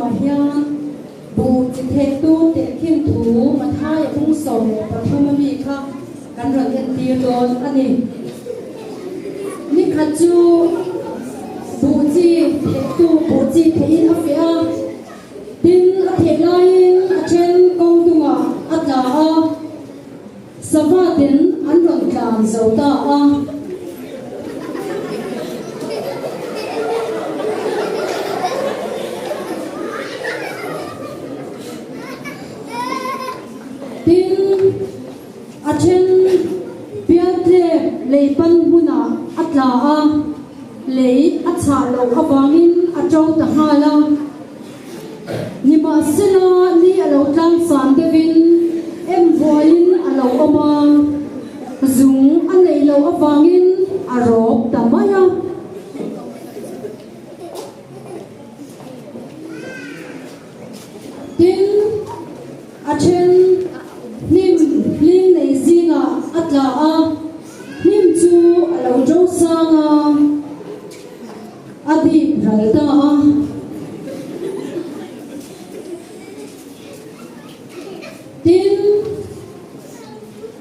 chungah hian buh chi thehtu tehkhin thu Mathaia bung 13 a mi kha kan rawn entir dawn a ni. Nikhat chu buh chi thehtu buh chi thehin a feh a, tin a theh laiin a then kawng dungah a tla a, sava ten an rawn tlan zo ta a. Tin, A then pialtlep lei pan hmunah a tla a, lei a chhah loh avangin a to ta nghal a. Nimahsela ni a lo tlangsan deuhin em vuaiin a lo awm a, zung a neih loh avangin a rawp ta mai a. Tin, a then hnim hling nei zingah a tla a, hnim chu a lo to sang a, a dip ral ta a. Tin,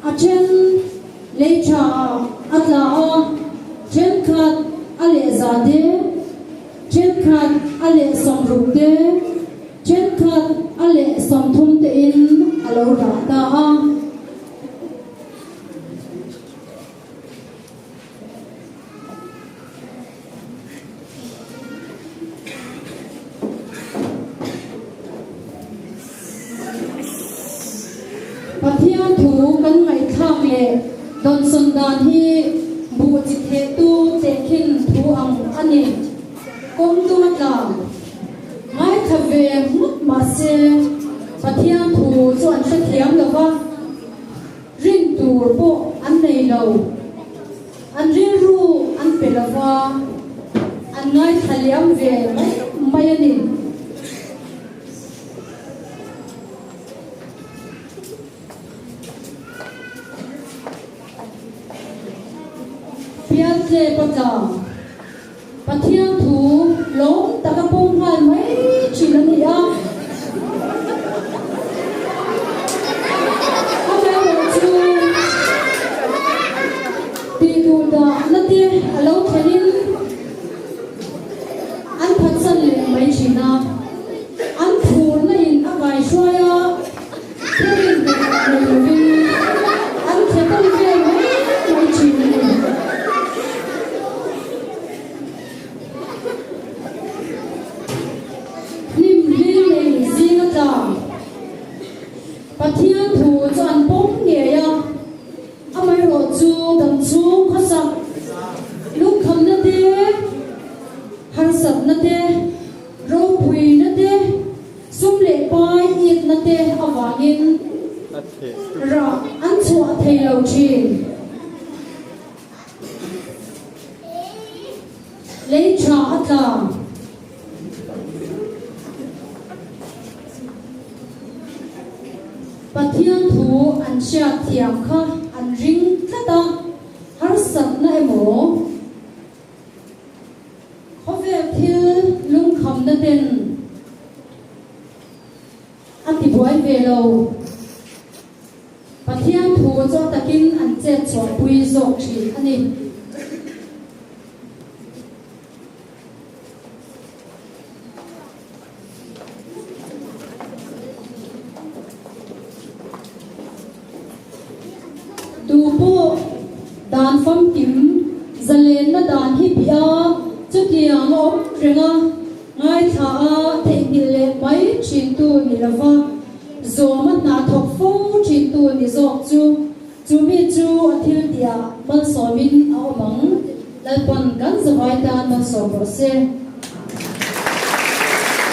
a then lei tha ah a tla a, thenkhat a lehza te, Thenkhat a leh 60 te, thenkhat a leh 30 tein a lo rah ta a. Pathian thu kan ngaihthlak leh dawnsawn dan hi buh chi thehtu tehkhin thu ang a ni. Kawng tum a tla. Ngaithla ve ngawt mahse Pathian thu chu an hrethiam lo va, rin tur pawh an nei lo. An rilru an pe lo va, an ngaithla liam ve mai mai a ni. Pialtle patla, Pathian thu lawm taka pawm nghal mai thin a ni a. Amaherawh chu tih duh dahna te a lo thlenin an phatsan leh mai thin a. An phurna in a kaihruai a, thurin nghet nei lovin an thletan vel mai mai thin a ni. Hnim hling nei zing a tla. Pathian thu chu an pawm ngei a, amaherawh chu damchhung khawsak lungkhamna te, harsatna te, Ropuina te, sum leh pai itna te avangin rah an chhuah thei lo thin. Lei tha a tla. Pathian thu an hriat thiam kha an ring tlat a, harsatna emaw, Khawvel thil lungkhamna ten a ti buai ve lo. Pathian thu chu a takin an chet chhuahpui zawk thin a ni. Tu pawh dan famkim zalenna dan hi bih a, chutiang a awm reng a, ngaithla a theihnghilh leh mai thintu ni lova, zawma hna thawk fo thintu ni zawk chu, chu mi chu a thil tihah malsawmin a awm ang. Lalpan kan zavai tan malsawm rawh se.